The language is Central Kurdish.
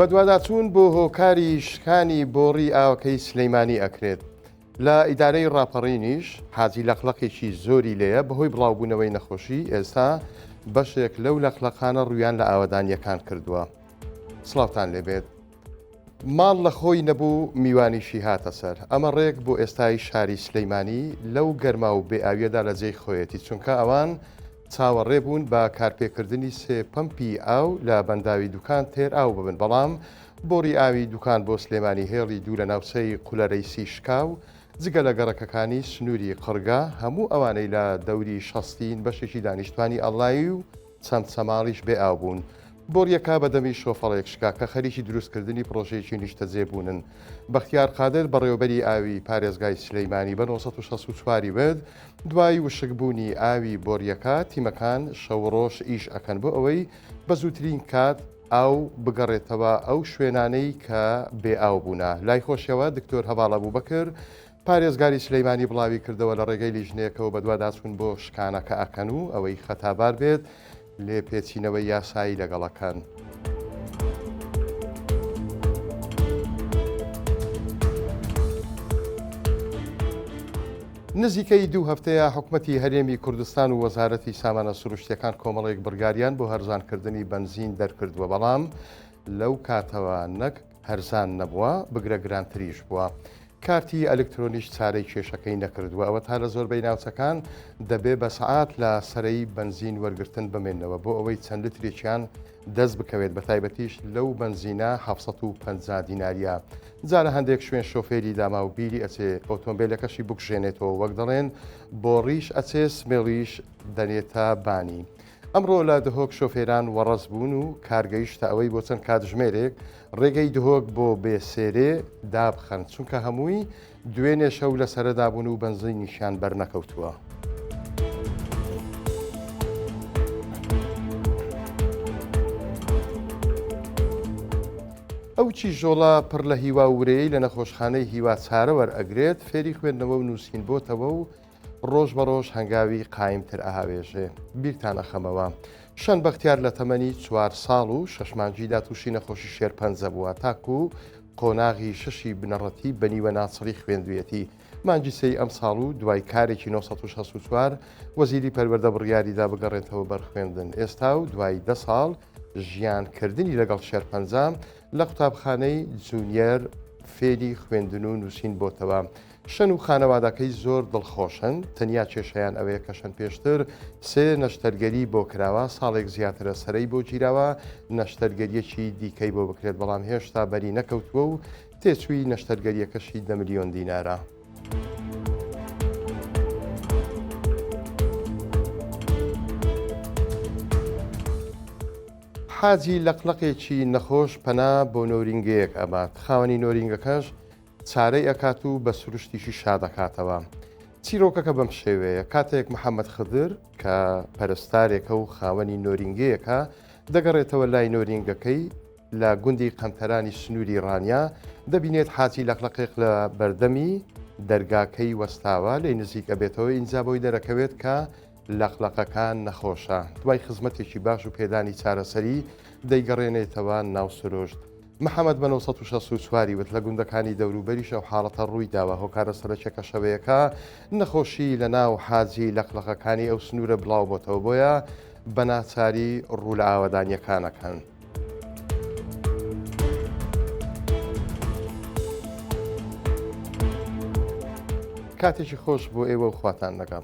بەدواداچوون بۆ هۆکاری شکانی بۆڕی ئاوەکەی سلەیمانی ئەکرێت. لە ئیدارەی ڕاپەڕینیش حاجی لەقلەقێکی زۆری لێیە بەهۆی بڵاوبوونەوەی نەخۆشی، ئێستا بەشێک لەو لەقلەقانە ڕوویان لە ئاوەدانییەکان کردووە. سڵاوتان لێبێت. ماڵ لە خۆی نەبوو میوانیشی هاتە سەر. ئەمە ڕێک بۆ ئێستای شاری سلیمانی لەو گەرما و بێ ئاویەدا لە جێی خۆیەتی چونکە ئەوان چاوەڕێ بوون بە کارپێکردنی سێ پەمپی ئاو لە بەنداوی دوکان تێر ئاو ببن بەڵام بۆڕی ئاوی دوکان بۆ سلێمانی هێڵی دوو لە ناوچەی قولەرەیسی شکا و جگە لە گەڕەکەکانی سنووری قڕگە هەموو ئەوانەی لە دەوری شەستین بەشێکی دانیشتوانی ئەڵڵایی و چەمچەماڵیش بێ ئاو بوون. بۆڕییەکە بە دەمی شۆفەڵێک شکا کە خەریکی دروستکردنی پڕۆژەیەکی نیشتەجێبوونن. بەختیار قادر، بەڕێوەبەری ئاوی پارێزگای سلێمانی بە 964 ی وت، دوای وشکبوونی ئاوی بۆڕییەکە، تیمەکان شەو و ڕۆژ ئیش ئەکەن بۆ ئەوەی بە زووترین کات ئاو بگەڕێتەوە ئەو شوێنانەی کە بێ ئاو بوونە. لای خۆشیەوە دکتۆر هەڤاڵ ئەبوبەکر، پارێزگاری سلیمانی بڵاویکردەوە، لە ڕێگەی لیژنەیەکەوە بەدواداچوون بۆ شکانەکە ئەکەن و ئەوەی خەتابار بێت لێپێچینەوەی یاسایی لەگەڵ ئەکەن. نزیکەی دوو هەفتەیە حکومەتی هەرێمی کوردستان و وەزارەتی سامانە سروشتیەکان کۆمەڵێک بڕگاریان بۆ هەرزانکردنی بەنزین دەرکردووە، بەڵام لەو کاتەوە نەک هەرزان نەبووە، بگرە گرانتریش بووە. کارتی ئەلکترۆنیش چارەی کێشەکەی نەکردووە، ئەوەتا لە زۆربەی ناوچەکان دەبێ بە سەعات لە سەرەی بەنزین وەرگرتن بمێننەوە بۆ ئەوەی چەند لترێکیان دەست بکەوێت، بەتایبەتیش لەو بەنزینە 750 دیناریە. جا لە هەندێک شوێن شۆفێری داماو بیری ئەچێ ئۆتۆمبێلەکەشی بکوژێنێتەوە، وەک دەڵێن بۆڕیش ئەچێ سمێڵیش دەنێتە بانی. ئەمڕۆ لە دهۆک شۆفێران وەڕەز بوون و کار گەیشتە ئەوەی بۆ چەند کاتژمێرێک ڕێگەی دهۆک بۆ بێسێرێ دابخەن، چونکە هەمووی دوێنێ شەو لە سەرەدا بوون و بەنزینیشیان بەرنەکەوتووە. ئەو کیژۆڵە پڕ لە هیوا و ورەیەی لە نەخۆشخانەی هیوا چارە وەرئەگرێت، فێری خوێندنەوە و نووسین بۆتەوە و ڕۆژ بە ڕۆژ هەنگاوی قایمتر ئەهاوێژێ. بیرتان ئەخەمەوە، شەن بەختیار لە تەمەنی چوار ساڵ و شەش مانگیدا تووشی نەخۆشی شێرپەنجە بووە، تاکوو قۆناغی شەشی بنەڕەتی بە نیوە ناچڵی خوێندوویەتی. مانگی سێی ئەمساڵ و دوای کارێکی 964 وەزیری پەروەردە بڕیاریدا بگەڕێتەوە بەر خوێندن. ئێستا و دوای دە ساڵ ژیان کردنی لەگەڵ شێرپەنجە، لە قوتابخانەی جونیەر فێری خوێندن و نووسین بۆتەوە. شەن و خانەوادەکەی زۆر دڵخۆشن، تەنیا کێشەیان ئەوەیە کە شەن پێشتر سێ نەشتەرگەری بۆ کراوە، ساڵێک زیاترە سەرەی بۆ گیراوە نەشتەرگەرییەکی دیکەی بۆ بکرێت، بەڵام هێشتا بەری نەکەوتووە و تێچووی نەشتەرگەرییەکەشی دە ملیۆن دینارە. حاجی لەقلەقێکی نەخۆش پەنا بۆ نۆرینگەیەک ئەبات، خاوەنی نۆرینگەکەش چارەی ئەکات و بە سروشتیشی شادەکاتەوە. چیرۆکەکە بەم شێوەیە، کاتێک محەمەد خدر کە پەرستارێکە و خاوەنی نۆرینگەیەکە، دەگەڕێتەوە لای نۆرینگەکەی لە گوندی قەنتەرانی سنووری ڕانیە، دەبینێت حاجی لەقلەقێک لە بەردەمی دەرگاکەی وەستاوە، لێی نزیک ئەبێتەوە ئینجا بۆی دەرەکەوێت کە لەقلەقەکە نەخۆشە، دوای خزمەتێکی باش و پێدانی چارەسەری دەیگەڕێنێتەوە ناو سروشت. محەمەد بە 964 ی وت، لە گوندەکانی دەوروبەریش ئەو حاڵەتە ڕوویداوە، هۆکارە سەرەکیەکە شەوەیەکە نەخۆشی لە ناو حاجی لەقلەقەکانی ئەو سنوورە بڵاوبۆتەوە، بۆیە بە ناچاری ڕوو لە ئاوەدانیەکان ئەکەن. کاتێکی خۆش بۆ ئێوە و خواتان لەگەڵ.